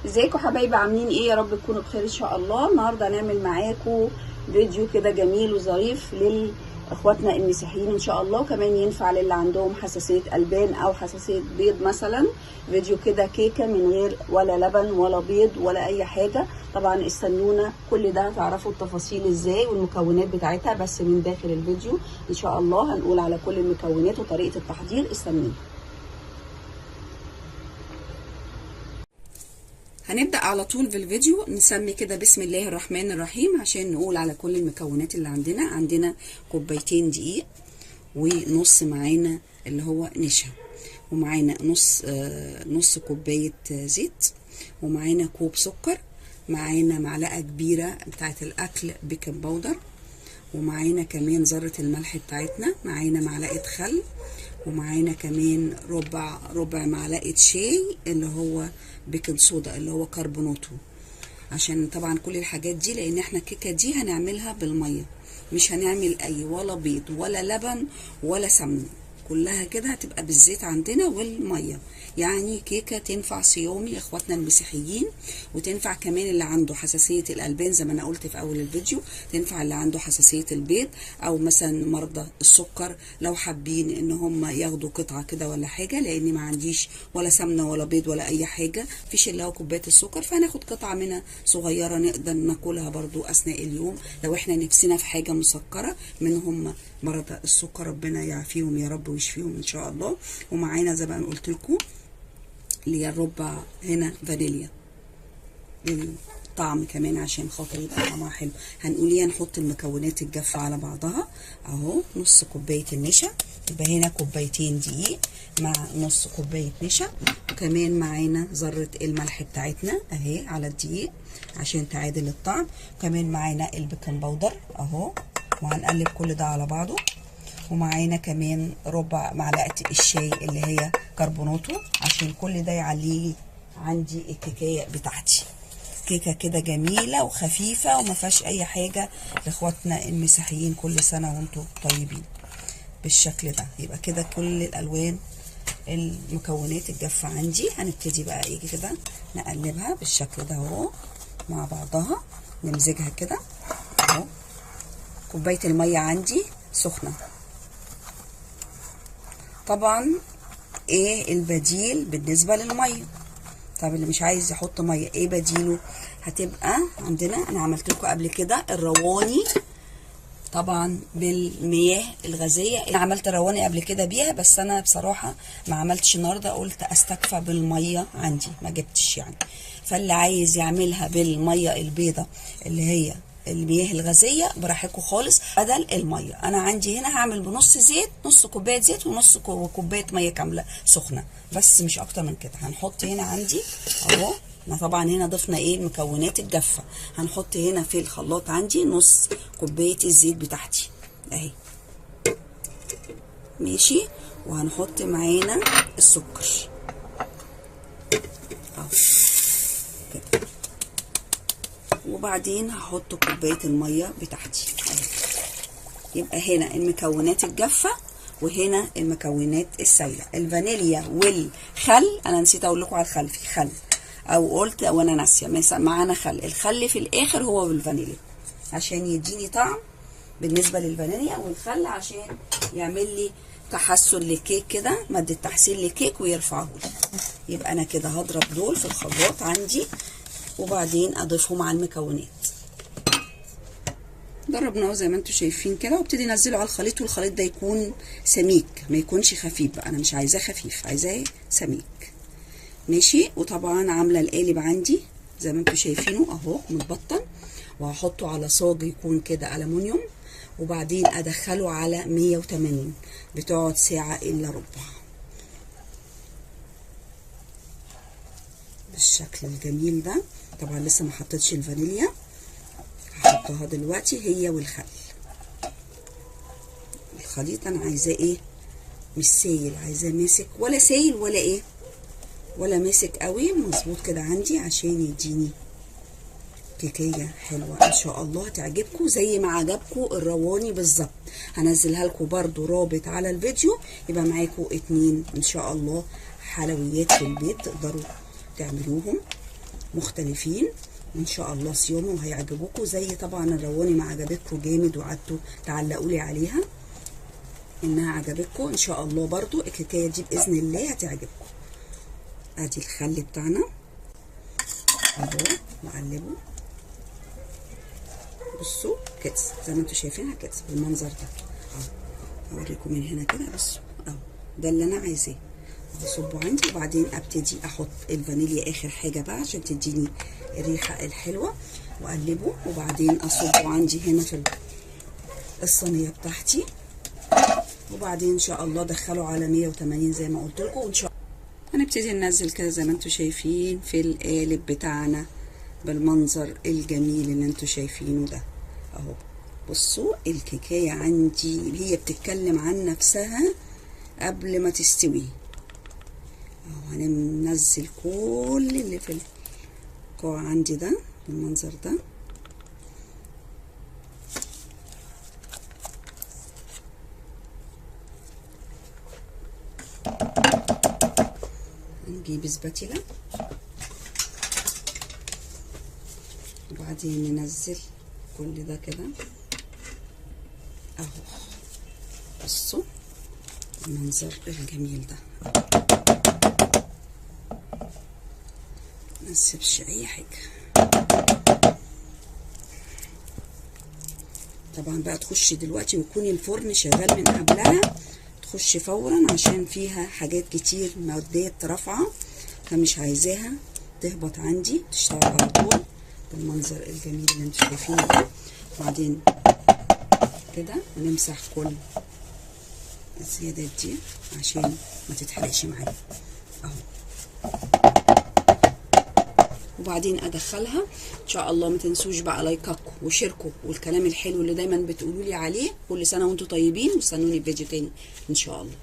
ازيكم حبايبي؟ عاملين ايه؟ يا رب تكونوا بخير ان شاء الله. النهارده هنعمل معاكم فيديو كده جميل وظريف لاخواتنا المسيحيين ان شاء الله، وكمان ينفع للي عندهم حساسية البان او حساسية بيض مثلا. فيديو كده كيكة من غير ولا لبن ولا بيض ولا اي حاجة. طبعا استنونا، كل ده هتعرفوا التفاصيل ازاي والمكونات بتاعتها، بس من داخل الفيديو ان شاء الله هنقول على كل المكونات وطريقه التحضير. استنونا. هنبدأ على طول في الفيديو. نسمي كده بسم الله الرحمن الرحيم عشان نقول على كل المكونات اللي عندنا. عندنا كوبايتين دقيق ونص معانا اللي هو نشا، ومعانا نص كوباية زيت، ومعانا كوب سكر، معانا معلقة كبيرة بتاعة الأكل baking powder، ومعانا كمان ذرة الملح بتاعتنا، معانا معلقة خل، ومعانا كمان ربع معلقة شاي اللي هو baking soda اللي هو كربوناتو. عشان طبعا كل الحاجات دي، لان احنا الكيكه دي هنعملها بالمية، مش هنعمل اي ولا بيض ولا لبن ولا سمن، كلها كده هتبقى بالزيت عندنا والمية. يعني كيكة تنفع صيامي لاخواتنا المسيحيين، وتنفع كمان اللي عنده حساسية الالبان زي ما انا قلت في اول الفيديو، تنفع اللي عنده حساسية البيض او مثلا مرضى السكر لو حابين ان هم ياخدوا قطعه كده ولا حاجة، لان ما عنديش ولا سمنه ولا بيض ولا اي حاجة، مفيش الا هو كوباية السكر، فهناخد قطعه منها صغيرة نقدر ناكلها برضو اثناء اليوم لو احنا نفسنا في حاجة مسكره. منهم مرضى السكر ربنا يعافيهم يا رب ويشفيهم ان شاء الله. ومعانا زي ما انا قلت لكم اللي هي الربع هنا فانيليا للطعم كمان عشان خاطر يبقى طعمها حلو. هنقول ايه؟ هنحط المكونات الجافه على بعضها اهو. نص كوباية النشا، يبقى هنا كوبايتين دقيق مع نص كوباية نشا، وكمان معانا ذره الملح بتاعتنا اهي على الدقيق عشان تعادل الطعم، وكمان معانا ال baking powder اهو، وهنقلب كل ده على بعضه. ومعانا كمان ربع معلقه الشاي اللي هي كربوناتو عشان كل ده يعليه عندي الكيكيه بتاعتي. كيكة كده جميلة وخفيفة وما فيهاش اي حاجة لاخواتنا المسيحيين. كل سنة وانتم طيبين بالشكل ده. يبقى كده كل الالوان المكونات الجافه عندي. هنبتدي بقى ايه كده نقلبها بالشكل ده اهو مع بعضها، نمزجها كده اهو. كوباية المية عندي سخنة. طبعا ايه البديل بالنسبة للمية؟ طب اللي مش عايز يحط مية ايه بديله؟ هتبقى عندنا، انا عملت لكم قبل كده الرواني طبعا بالمياه الغازية، انا عملت رواني قبل كده بيها، بس انا بصراحة ما عملتش النهارده، قلت استكفى بالمية عندي، ما جبتش يعني. فاللي عايز يعملها بالمية البيضة اللي هي المياه الغازية براحتكم خالص بدل المية. انا عندي هنا هعمل بنص زيت، نص كوباية زيت ونص كوباية مية كاملة سخنة بس، مش اكتر من كده. هنحط هنا عندي اهو، طبعا هنا ضفنا ايه المكونات الجافه. هنحط هنا في الخلاط عندي نص كوباية الزيت بتاعتي اهي، ماشي. وهنحط معانا السكر اهو كده، وبعدين هحط كوباية المية بتاعتي اهي. يبقى هنا المكونات الجافه وهنا المكونات السائلة، الفانيليا والخل. انا نسيت اقول لكم على الخل، في خل او قلت وانا ناسيه، معانا خل. الخل في الاخر هو بالفانيليا عشان يديني طعم بالنسبة للفانيليا، والخل عشان يعمل لي تحسن للكيك كده، مادة تحسين للكيك ويرفعه لي. يبقى انا كده هضرب دول في الخلاط عندي وبعدين اضيفهم على المكونات. ضربناه زي ما انتم شايفين كده، وابتدي انزله على الخليط، والخليط ده يكون سميك ما يكونش خفيف بقى، انا مش عايزاه خفيف، عايزاه سميك ماشي. وطبعا عامله القالب عندي زي ما انتم شايفينه اهو متبطن، وهحطه على صاج يكون كده الومنيوم، وبعدين ادخله على 180، بتقعد ساعة الا ربع بالشكل الجميل ده. طبعا لسه ما حطيتش الفانيليا، هحطها دلوقتي هي والخل. الخليط انا عايزاه ايه؟ مش سايل، عايزاه ماسك، ولا سايل ولا ايه ولا ماسك قوي، مظبوط كده عندي عشان يديني كيكيه حلوة ان شاء الله تعجبكم زي ما عجبكم الرواني بالظبط. هنزلها لكم برده رابط على الفيديو، يبقى معاكم 2 ان شاء الله حلويات في البيت تقدروا تعملوهم. مختلفين وان شاء الله صيامه وهيعجبوكوا، زي طبعا الرواني ما عجبتكم جامد وقعدتوا تعلقوا لي عليها انها عجبتكم، ان شاء الله برضو الكيكايه دي باذن الله هتعجبكم. ادي الخل بتاعنا اهو، نقلبه. بصوا كده زي ما انتوا شايفينها كده بالمنظر ده اهو، اوريكم من هنا كده. بصوا اهو ده اللي انا عايزاه، اصبه عندي. وبعدين ابتدي احط الفانيليا اخر حاجة بقى عشان تديني الريحة الحلوة، واقلبه. وبعدين اصبه عندي هنا في الصينية بتاعتي، وبعدين ان شاء الله ادخله على 180 زي ما قلت لكم. وان شاء الله هنبتدي ننزل كده زي ما انتم شايفين في القالب بتاعنا بالمنظر الجميل اللي انتم شايفينه ده اهو. بصوا الكيكايه عندي هي بتتكلم عن نفسها قبل ما تستوي اهو. هننزل كل اللي في القاع عندي ده بالمنظر ده. نجيب سباتيلا وبعدين ننزل كل ده كده اهو. بصوا المنظر الجميل ده، ما نسيبش اي حاجة. طبعا بقى تخش دلوقتي ويكون الفرن شغال من قبلها، تخش فورا عشان فيها حاجات كتير مادات رافعه، فمش عايزاها تهبط عندي، تشتغل على طول بالمنظر الجميل اللي انتوا شايفينه ده. وبعدين كده ونمسح كل الزيادات دي عشان ما تتحرقش معايا اهو. وبعدين ادخلها ان شاء الله. ما تنسوش بقى لايكاتكم وشيركم والكلام الحلو اللي دايما بتقولوا لي عليه. كل سنة وانتم طيبين، واستنوني في فيديو تاني ان شاء الله.